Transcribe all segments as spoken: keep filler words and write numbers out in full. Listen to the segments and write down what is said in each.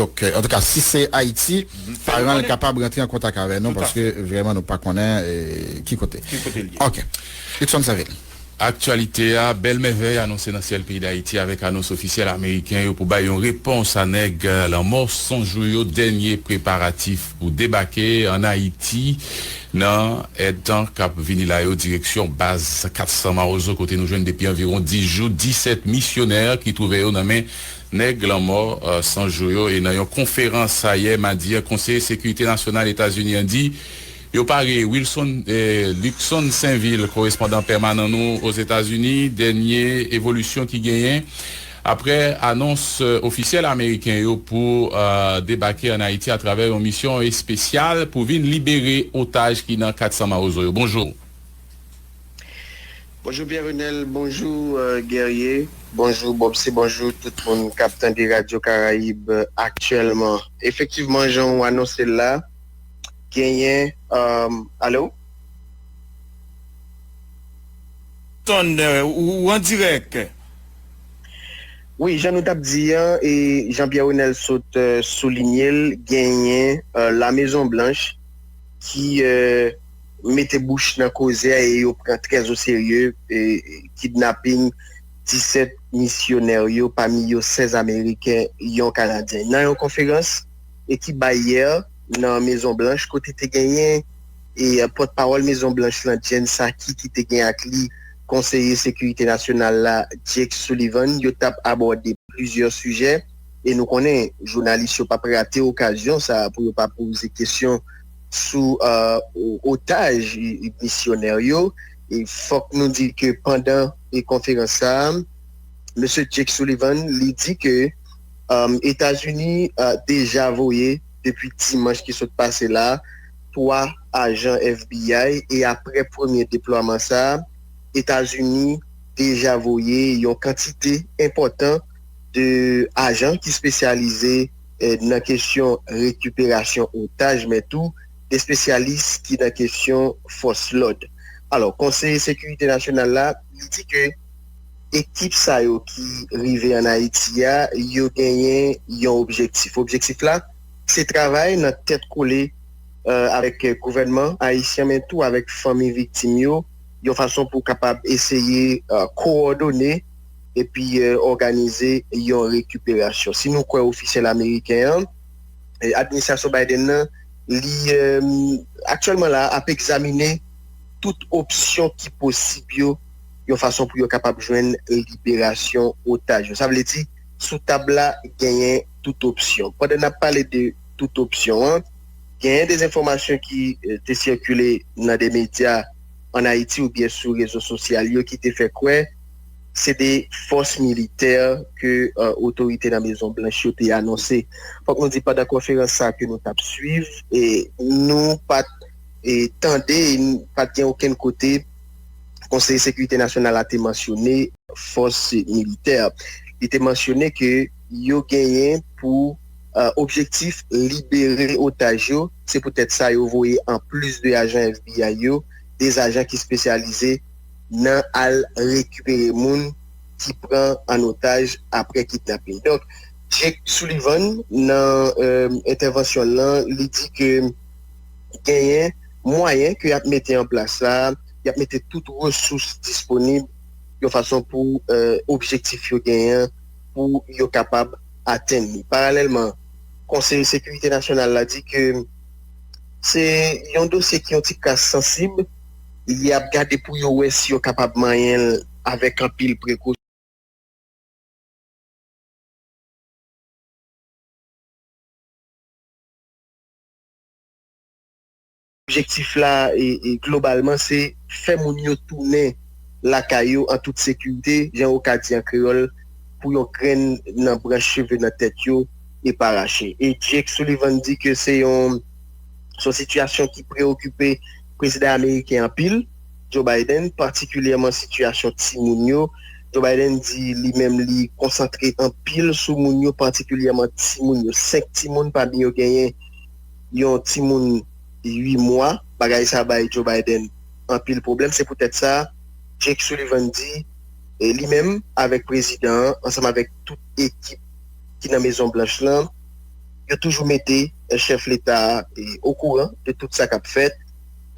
Donk, antouka, si se Ayiti, paran l kapab rantre an kontak avè nou, paske vrèman nou pa konnen ki kote. Ki kote l ye. Ok. Luckson Sainvil. Aktyalite a, bèl mèvèy anonse nan syèl peyi Dayiti avèk anons ofisyèl ameriken yo pou bay yon repons a nèg lanmò san jou yo, dènye preparatif pou debake ann Ayiti nan èdtan k ap vini la yo, direksyon baz kat san Mawozo, kote nou jwenn depi anviwon dis jou disèt misyonè ki twouve yo nan men nèg lanmò san jou yo. E nan yon konferans ayè madi a, konseye sekirite nasyonal Etazini an di yo pare. Wilson, eh, Luckson Sainvil, korespondan pèmanan nou Ozetazini, dènye evolisyon ki genyen apre anons, eh, ofisyèl ameriken yo pou, eh, debake ann Ayiti atravè yon misyon espesyal pou vin libere otaj ki nan kat san Mawozo yo. Bonjou. Bonjou Pierre Renel, bonjou, euh, Guerrier, bonjou Bob C, bonjou tout moun k ap tande Radyo Karayib, euh, aktyèlman. Efektivman, jan w anonse l la, genyen, euh, alo? Ton, euh, ou, ou an dirèk. Wi, jan nou t ap di an, e Jean Pierre Renel sot, euh, soulinye l, genyen, euh, La Maison Blanche ki, euh, mete bouch nan koze a e yo pran trè o serye, e, kidnaping disèt misyonè yo, pami yo sèz Ameriken, yon Kanadyen. Nan yon konferans e ki bay yè nan Mezon Blanch, kote te genyen e, euh, pòtpawòl Mezon Blanch lan, Jen Psaki, ki te gen ak li konseye sekirite nasyonal la, Jake Sullivan, yo t ap abòde plizyè sijè, e nou konnen jounalis yo p ap rate okazyon sa a pou yo pa poze kesyon sou, euh, o-, otaj e, e misyonè yo. E fòk nou di ke pandan e konferans sa a, mesye Jake Sullivan, li di ke, um, Etazini, uh, deja voye depi dimanch ki sot pase la, twa ajan F B I, e apre premye deplwaman sa a, Etazini deja voye yon kantite enpòtan de ajan ki espesyalize, eh, nan kesyon rekiperasyon otaj, men tou de espesyalis ki nan kesyon fòs lòd. Alò, Konseye Sekirite Nasyonal la, li di ke ekip sa yo ki rive ann Ayiti a, yo genyen yon objektif. Objektif la, se travay nan tèt kole, euh, avèk gouvènman ayisyen, men tou avèk fanmi viktim yo, yon fason pou kapab eseye, euh, kowòdone epi, euh, òganize yon rekiperasyon. Si nou kwè ofisyèl ameriken an, eh, administrasyon Biden nan, li, euh, aktyèlman la, ap egzamine tout opsyon ki posib yo, yon fason pou yo kapab jwenn liberasyon otaj yo. Sa vle di, sou tab la, genyen tout opsyon. Pandan n ap pale de tout opsyon an, genyen de enfòmasyon ki, eh, te sikile nan de medya ann Ayiti oubyen sou rezo sosyal yo ki te fè kwè se de fòs militè ke, eh, otorite nan Mezon Blanch yo te anonse. Fòk nou di pandan konferans sa a ke nou t ap swiv, e nou pa t, e, tande, e n-, pa t gen okenn kote Konseye Sekirite Nasyonal la te mansyone fòs militè. Li te mansyone ke yo genyen pou, eh, objektif libere otaj yo. Se poutèt sa yo voye anplis de ajan F B I yo, de ajan ki espesyalize nan al rekipere moun ki pran an otaj apre kidnapin. Donk, Jake Sullivan, nan, eh, entèvansyon l lan, li di ke genyen mwayen ke y ap mete an plas la, y ap mete tout resous disponib yon fason pou, eh, objektif yo genyen pou yo kapab atenn li. Paralèlman, Konseye Sekirite Nasyonal la di ke se yon dosye ki yon ti kras sansib, y ap gade pou yo wè si yo kapab manyen l avèk anpil prekosyon. Objektif la, e, e, globalman, se fè moun yo tounen lakay yo an tout sekirite, jan yo ka di an kreyòl, pou yon grenn nan branch cheve nan tèt yo e pa rache. E Jake Sullivan di ke se yon, se yon sitiyasyon ki preyokipe prezidan ameriken anpil, Joe Biden, patikilyèman sitiyasyon timoun yo. Joe Biden di li menm li konsantre anpil sou moun yo, patikilyèman timoun yo. Senk timoun, pami yo genyen yon timoun uit mwa. Bagay sa bay Joe Biden anpil pwoblèm. Se poutèt sa, Jake Sullivan di, e, li menm, avèk prezidan an, ansanm avèk tout ekip ki nan Mezon Blanch lan, yo toujou mete chèf leta a okouran de tout sa k ap fèt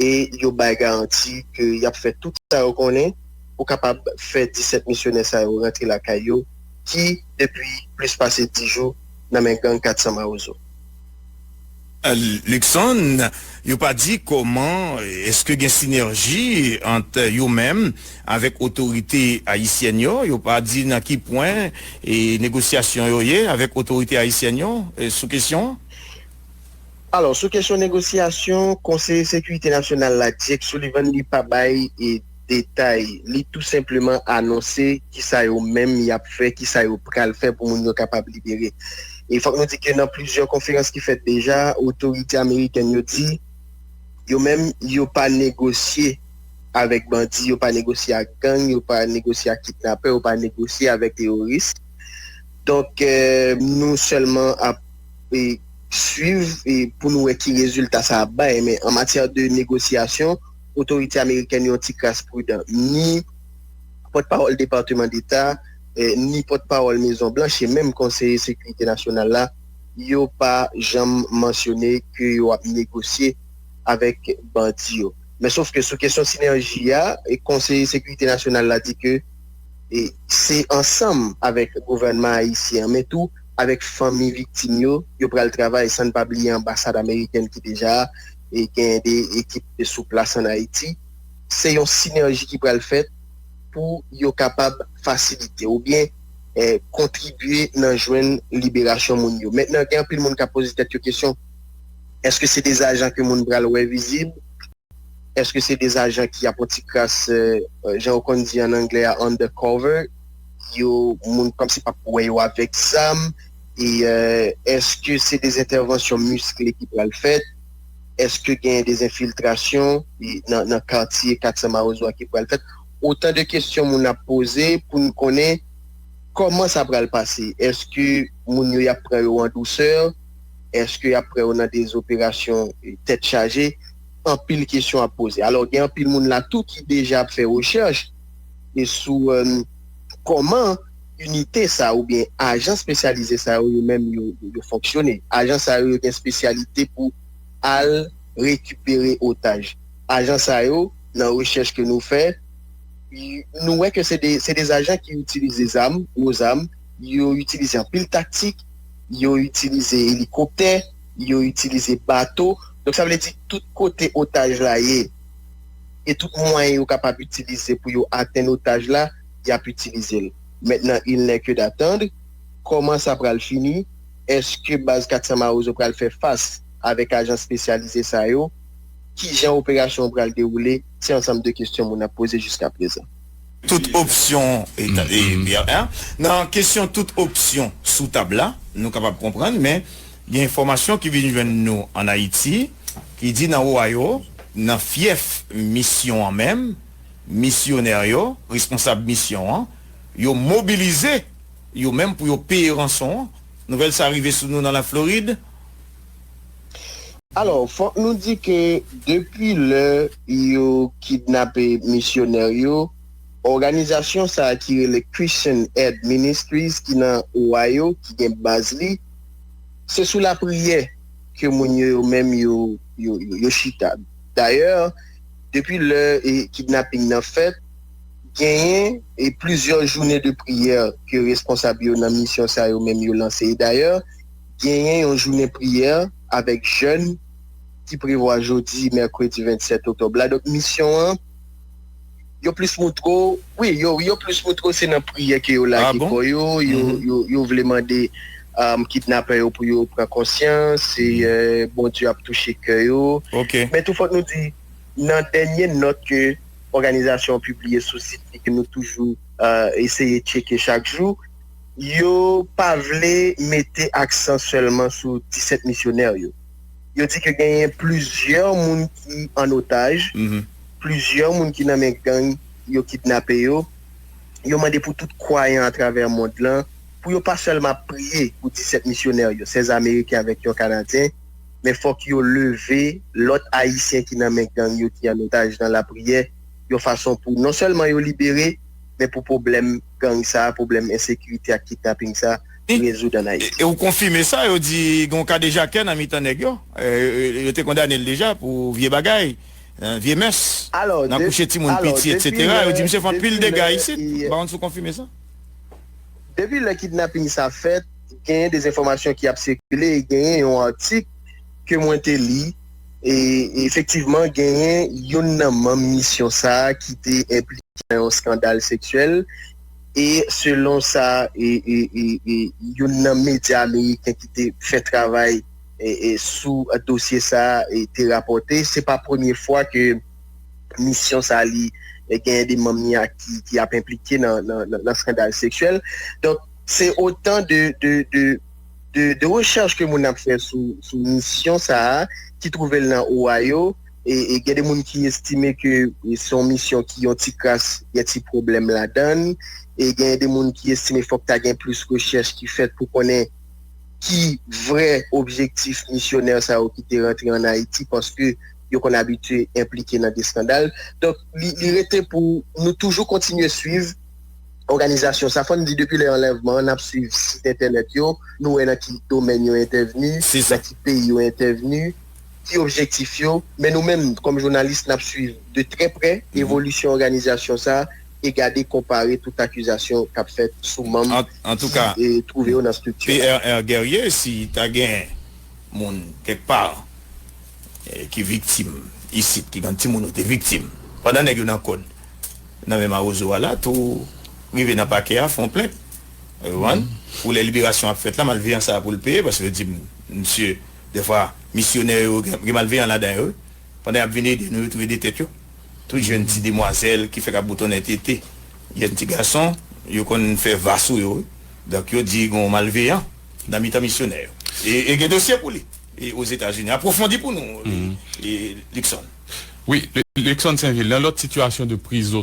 e yo bay garanti ke y ap fè tout sa yo konnen pou kapab fè disèt misyonè sa yo rantre lakay yo ki depi plis pase dis jou nan men gang kat san Mawozo. Luckson, yo pa di kòman, èske gen sinèji ant yo menm avèk otorite ayisyèn yo? Yo pa di nan ki pwen e negosyasyon yo ye avèk otorite ayisyèn yo sou kesyon an? Alò, sou kesyon negosyasyon, Konseye Sekirite Nasyonal la, Jake Sullivan, li pa bay e detay. Li tou senpleman anonse kisa yo menm y ap fè, kisa yo pral fè pou moun yo kapab libere. E fòk nou di ke nan plizyè konferans ki fèt deja, otorite amerikèn yo di yo menm yo pa negosye avèk bandi, yo pa negosye ak gang, yo pa negosye ak kidnapè, yo pa negosye avèk teworis. Donk, nou sèlman ap swiv pou nou wè ki rezilta sa ap bay. Men an matyè de negosyasyon, otorite amerikèn yo yon ti kras pridan. Ni pòtpawòl Depatman Deta, ni pòtpawòl Mezon Blanch e menm Konseye Sekirite Nasyonal la, yo pa janm mansyone ke yo ap negosye avèk bandi yo. Men sof ke sou kesyon sinèji a, Konseye Sekirite Nasyonal la di ke se ansanm avèk gouvènman ayisyen an, men tou avèk fanmi viktim yo, yo pral travay, san n pa bliye anbasad amerikèn ki deja genyen de ekip sou plas ann Ayiti. Se yon sinèji ki pral fèt pou yo kapab fasilite oubyen kontribye nan jwenn liberasyon moun yo. Mentnan, gen anpil moun k ap poze tèt yo kesyon, èske se de ajan ke moun pral wè vizib? Èske se de ajan ki ap yon ti kras, jan yo konn di ann anglè a, undercover? Yo, moun kòmsi p ap wè yo avèk zam? E èske se de entèvansyon miskle ki pral fèt? Èske gen de enfiltrasyon nan katye kat san Mawozo a ki pral fèt? Otan de kesyon moun ap poze pou n konnen kòman sa pral pase. Èske moun yo y ap pran yo an dousè? Èske y ap pran yo nan de operasyon tèt chaje? Anpil kesyon ap poze. Alò, gen anpil moun la tou ki deja ap fè rechèch e sou kòman inite sa oubyen ajan espesyalize sa yo, yo menm yo, yo fonksyone. Ajan sa yo, yo gen espesyalite pou al rekipere otaj. Ajan sa yo, nan rechèch ke nou fè, nou wè ke se de, se de ajan ki itilize zam, gwo zam, yo itilize anpil taktik, yo itilize elikoptè, yo itilize bato. Donk, sa vle di tout kote otaj la ye, e tout mwayen yo kapab itilize pou yo atenn otaj la, y ap itilize l. Mentnan, il n'est que d'attendre. Kòman sa pral fini? Èske baz kat san Mawozo pral fè fas avèk ajan espesyalize sa yo? Kijan operasyon an pral dewoule? Se ansanm de kesyon moun ap poze jiskaprezan. Tout opsyon, e, e, e, nan kesyon tout opsyon sou tab la, nou kapab konprann, men gen enfòmasyon ki vin jwenn nou ann Ayiti, ki di nan Ohio, nan fyèf misyon an menm, misyonè yo, responsab misyon an, yo mobilize yo menm pou yo peye ranson an. Nouvèl sa rive sou nou nan Laflorid. Alò, fòk nou di ke depi lè yo kidnape misyonè yo, òganizasyon sa a ki rele Christian Aid Ministries ki nan Ohio, ki gen baz li, se sou lapriyè ke moun yo, yo menm yo, yo, yo, yo chita. Dayè, depi lè e, kidnaping nan fèt, genyen e plizyè jounen de priyè ke responsab yo nan misyon sa yo menm yo lanse. E dayè, genyen yon jounen priyè avèk jèn ki prevwa jodi, mèkredi vennsèt oktòb la. Donk, misyon an, yo plis moutre w, wi, yo, yo plis moutre w se nan priyè ke yo lage kò yo, yo, yo, yo vle mande um, kidnapè yo pou yo pran konsyans, e, Bondye ap touche kè yo. Men tou fòk nou di, nan dènye nòt ke òganizasyon an pibliye sou sit li, ke nou toujou eseye tcheke chak jou, yo pa vle mete aksan sèlman sou disèt misyonè yo. Yo di ke genyen plizyè moun ki an otaj, plizyè moun ki nan men gang yo kidnape yo. Yo mande pou tout kwayan atravè mond lan, pou yo pa sèlman ap priye pou disèt misyonè yo, sèz Ameriken avèk yon Kanadyen, men fòk yo leve lòt Ayisyen ki nan men gang yo ki an otaj nan lapriyè, yon fason pou non sèlman yo libere, men pou pwoblèm gang sa, pwoblèm ensekirite ak kidnaping sa, rezoud ann Ayiti. E, e ou konfime sa, yo di gen yon kadejakè nan mitan nèg yo. E, e, yo te kondane l deja pou vye bagay, e, vye mès, nan kouche timoun piti, etsetera. Yo di misye fè anpil dega isit. M pa konn si w konfime sa. Depi lè kidnaping sa fèt, genyen de enfòmasyon ki ap sikile, e genyen yon atik ke mwen te li, e efektivman genyen youn nan manm misyon sa a ki te enplike nan yon eskandal seksyèl, e selon sa e, e, e, e youn nan medya ameriken ki te fè travay e, e sou dosye sa a e te rapòte, se pa premye fwa ke misyon sa a li e, genyen de manm li a ki, ki ap enplike nan, nan, nan, nan eskandal seksyèl. Donk, se otan de, de, de, de, de rechèch ke moun ap fè sou, sou misyon sa a ki twouve l nan Ohio. E, e gen de moun ki estime ke e, se yon misyon ki yon ti kras, gen ti pwoblèm ladan l. E gen de moun ki estime fòk ta gen plis rechèch ki fèt pou konnen ki vrè objektif misyonè sa yo ki te rantre ann Ayiti, paske yo konn abitye enplike nan de eskandal. Donk, li, li rete pou nou toujou kontinye swiv òganizasyon sa. Fò n di depi lè anlèvman an, n ap swiv sit entènèt yo, nou wè nan ki domèn yo entèvni, nan ki peyi yo entèvni, ki objektif yo, men nou menm, kòm jounalis, n ap swiv de trè prè evolisyon òganizasyon sa e gade konpare tout akizasyon k ap fèt sou manm ki e, twouve yo nan estrikti a. P R R Guerrier, si ta gen moun kèk pa e, ki viktim isit, ki gen timoun yo te viktim, pandan nèg yo nan kòd, nan men mawozo a la, tou rive nan pakè a, fè yon plent, ou konprann? Pou lè liberasyon ap fèt la, malveyan sa a pou l peye, paske yo di m, misye, dèfwa, misyonè yo, gen, gen malveyan ladan yo, wi. Pandan y ap vin ede nou, yo touye de tèt yo. Tout jèn ti demwazèl ki fèk ap boutonnen tete, jèn ti gason, yo konn fè va sou yo, wi. Donk, yo di gen yon malveyan nan mitan misyonè yo. E, e gen dosye pou li, e Ozetazini. Apwofondi pou nou, e, e Luckson. Wi, Lu-, Luckson Sainvil, nan lòt sitiyasyon de prizo